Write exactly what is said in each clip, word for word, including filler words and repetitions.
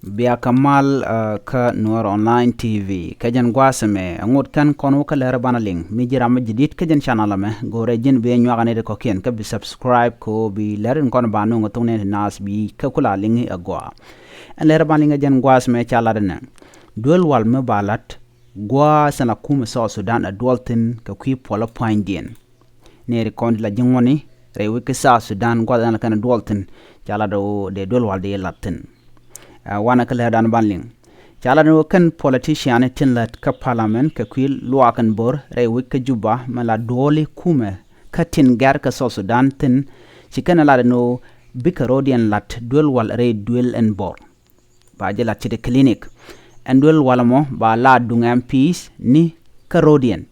Bia kä mal kä Nuɔr Online T V. Kä jɛn gua̱a̱th ɛmɛ ɛ ŋot kɛn kɔn wä kä lɛr banɛ liŋ. Mi ji̱ ram mi ji̱ di̱t kä jɛn channel ɛmɛ, go̱rɛ ji̱n bi nyuak ni ti kɔ̱kiɛn kä bi subscribe kɛ ɣöö bi lɛr in kɔn ba nuŋ kä thok ni ti naath bi kä kula liŋ ɛ gɔaa. Ɛn lɛr banɛ liŋ ɛ jɛn gua̱a̱th ɛmɛ ca lat ɛnɛ. Duel wal mi ba lat gua̱a̱th ɛn la kumɛ South Sudan ɛ duɔl thi̱n kɛ kui̱ puɔlä pua̱nydiɛn. Nɛɛri kɔn ti la ji̱ ŋuɔ̱ni rɛy wec kä South Sudan gua̱th ɛn la kɛn duɔl thi̱n. Ca lat ɣöö dee duel wal dee lat thi̱n. Wanɛ kä lɛr dan ban liŋ. Ca lat ɣöö kɛn politician tin lät kä parliament kɛ kui̱ luaak ɛn bo̱r rɛy wec kä Juba mɛ la duɔli kumɛ kä tin gɛr kä South Sudan thi̱n. Ci kɛn lat ɛn ɣöö bikɛ ro̱diɛn lat duel wal rɛy duel ɛn bo̱r. Ba jɛ lat citi clinic. Ɛn duel wal mɔ ba la duŋ M Ps ni kä ro̱diɛn.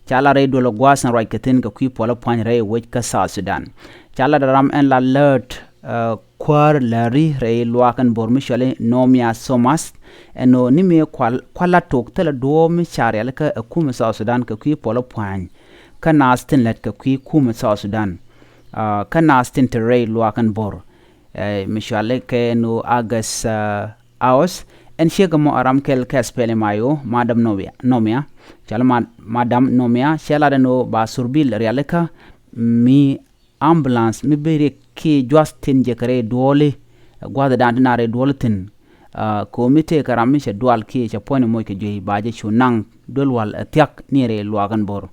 Ca la rɛy duel gua̱a̱th ɛn ruac kɛ thi̱n kɛ kui̱ puɔlä pua̱ny rɛy wec kä South Sudan. Ca la ram ɛn la lät kuäär lääri rɛy luaak ɛn bo̱r mi cɔali Nomia Thomas. Ɛn ɣöö ni mëë kual kual la tok thilɛ duɔ̱ɔ̱p mi ca rialikä ɛ kumɛ South Sudan kɛ kui̱ puɔlä pua̱ny. Kä naath thi̱n lät kɛ kui̱ kumɛ South Sudan. Kä naath thi̱n te rɛy luaak ɛn bo̱r. Mi cɔali kɛ ɛn ɣöö August House. Ɛn ciek ɛmɔ a ram kɛl kɛ SPLM-IO, Madam Nomia. Nomia. Cɔali Madam Nomia cɛ lat ɛn ɣöö ba thurbil rialikä mi ambulance mi bi riɛk kiɛ juath tin jɛ kɛ rɛy duɔli. Gua̱th dan ti na rɛy duɔli thi̱n. Kɛ ɣöö mi tëëkɛ ram mi cɛ dual kiɛ cɛ puɔ̱ny moc kɛ juey ba jɛ cu naŋ duel wal ɛ thia̱k ni rɛy luaak ɛn bo̱r.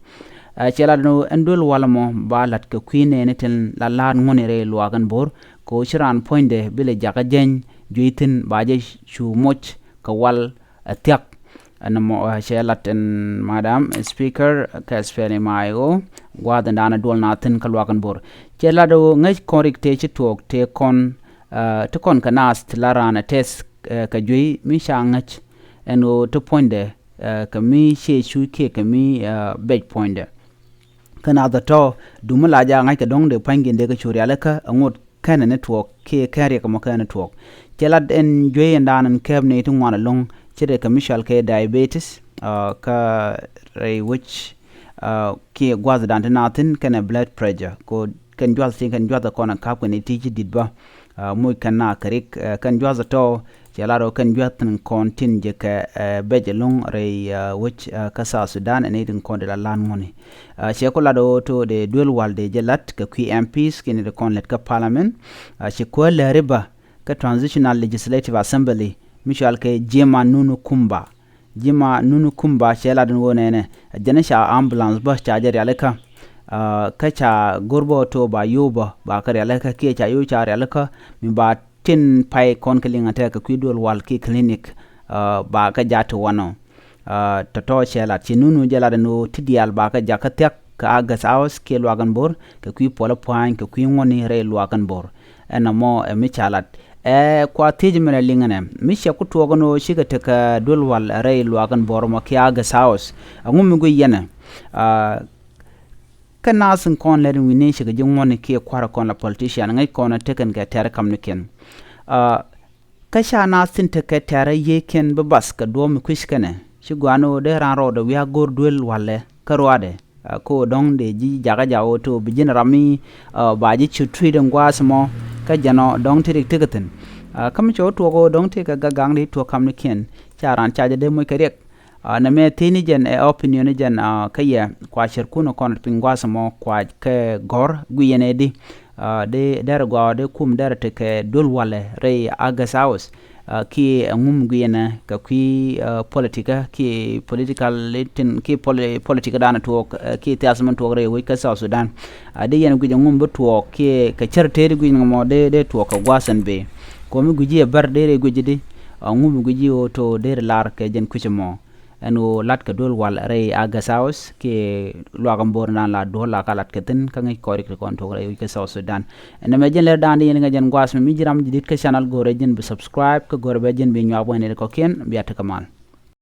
Cɛ lat ɛn ɣöö ɛn duel wal ɛmɔ ba la̱t kɛ kui̱ nɛɛni tin la la̱a̱t ŋuɔ̱ni rɛy luaak ɛn bo̱r. Kɛ ɣöö ci raan puɔ̱nydɛ bi lɛ jakä jɛny juey thi̱n ba jɛ cu moc kɛ wal ɛ thia̱k. Ɛn ɛmɔ cɛ lat ɛn Madam Speaker kɛ SPLM-IO gua̱a̱th ɛn daanɛ duɔl na thi̱n kä luaak ɛn bo̱r. Cɛ lat ɣöö ŋäc kɔn rik tëë ci tuɔɔk tëë kɔn ti kɔn kɛ naath ti la raan ɛ tɛth kɛ juey mi ca ŋäc ɛn ɣöö ti puɔ̱nydɛ kɛ mi ciɛ cuc kiɛ kɛ mi bɛc puɔ̱nydɛ. Kä naath ɛ tɔ̱ dumi la jaa ŋa̱c kɛ dɔ̱ŋ dee pua̱nykindɛ kɛ cu rialikä ɛ ŋot kɛnɛ ni tuɔɔk kiɛ kɛn riɛk ɛmɔ kɛnɛ ni tuɔɔk. Cɛ lat ɛn juey ɛn daan ɛn kɛɛp ni ti ŋuan ɛlɔ̱ŋ ce̱tkɛ kɛ mi cɔal kɛ diabetes kä rɛy wec kiɛ gua̱th dan ti na thi̱n kɛnɛ blood pressure kɛ kɛn juath ti kɛn juath kɔn ɛ ka̱p kɛn iti ci di̱t bä. Moc kɛn na kɛ rik kɛn juath tɔ̱ cɛ lar ɣöö kɛn juath tin kɔn tin jɛ kɛ bɛc ɛlɔ̱ŋ rɛy wec kä South Sudan ɛn itin kɔn di la lan ŋuɔ̱ni. Cɛ ku lat ɣöö to dee duel wal dee jɛ lat kɛ kui̱ MPs kiɛ ni ti kɔn lät kä parliament. Ci kuäär lääri bä kä Transitional Legislative Assembly mi cɔal kɛ Jima Nunu Kumba. Jima Nunu Kumba cɛ lat ɛn ɣöö nɛnɛ ɛ jɛn ca ambulance bä ca jɛ rialikä. Kä ca go̱r bä to ba yo̱o̱ bä ba kä rialikä kiɛ ca yo̱o̱ ca rialikä mi ba tin pay kɔn kɛ liŋ a tɛk kɛ kui̱ duel wal kiɛ clinic. Ba kä ja̱ ti wanɔ tɔ̱tɔ̱ cɛ lat ci Nunu jɛ lat ɛn ɣöö ti diaal ba kä jakä thia̱k kä August House kiɛ luaak ɛn bo̱r kɛ kui̱ puɔlä pua̱ny kɛ kui̱ ŋuɔ̱ni rɛy luaak ɛn bo̱r. Ɛn ɛmɔ ɛ mi ca lat ɛ kua thiec mi rɛ liŋ ɛnɛ mi cɛ ku tuɔɔk ɛn ɣöö cikɛ tekɛ duel wal rɛy luaak ɛn bo̱r ɛmɔ kiɛ August House. Ɛŋu mi guic yɛn ɛ kä naath in kɔn lɛr in wi̱ni cikɛ ji̱ ŋuɔ̱ni kiɛ kua̱r kɔn la politician ŋäc kɔn ɛ tekɛn kɛ tɛ̈r kamnikiɛn. Kä ca naath tin tekɛ tɛ̈rä yiëëkiɛn bi bath kɛ duɔ̱ɔ̱p mi kui̱c kɛnɛ ci gua̱a̱n ɣöö dee raan rɔɔdɛ wi̱i̱ a go̱r duel walɛ kä ruaadɛ. Kä ɣöö dɔ̱ŋ dee ji̱ jakä jakä ɣöö to bi ji̱n ram mi ba ji̱ cu tui̱dɛ gua̱a̱th mɔ kä jɛn ɔ dɔ̱ŋ ti rik tekɛ thi̱n. Kä mi cɛ wä tuɔɔk ɣöö dɔ̱ŋ tekɛ gak gaŋ dee tuɔɔk kamnikiɛn ca raan ca jɛ dee moc kɛ riɛk. Nɛmɛ thiecni jɛn ɛ opinion jɛn kä yɛ kua cärkun kɔn piny gua̱a̱th mɔ kua kɛ gɔ̱r guiyɛn ɛ di. Dee dɛrɛ gɔaa dee kum dɛrɛ tekɛ duel walɛ rɛy August House. Kiɛ ɛŋu mi guiyɛn ɛ kɛ kui̱ politikä kiɛ political tin kiɛ politik danɛ tuɔɔk kiɛ thiath min tuɔɔk rɛy wec kä South Sudan. Dee yɛn guic ɛŋu mi bi tuɔɔk kiɛ kɛ cär tëëri guic ni mɔ dee dee tuɔɔk kɛ gua̱a̱th ɛn bëë. Kɔ mi guic i̱ ɛ bär dee rɛy guic di ɛŋu mi guic i̱ ɣöö to dee rɛ lar kɛ jɛn kui̱c ɛmɔ. Ɛn ɣöö latkɛ duel wal rɛy August House kiɛ luaak ɛn bo̱r dan la duɔ̱ɔ̱r la ka latkɛ thi̱n kä ŋäc kɔɔr ikɛ kɔn tuɔɔk rɛy wec kä South Sudan. Ɛn ɛmɛ jɛn lɛr dan di yɛn ŋäc jɛn gua̱a̱th mi mi ji̱ ram ji̱ di̱t kä channel go̱o̱rɛ ji̱n bi subscribe kä go̱o̱rɛ bɛ ji̱n bi nyuak bä ŋäc ni kɔ̱kiɛn bia tekɛ mal.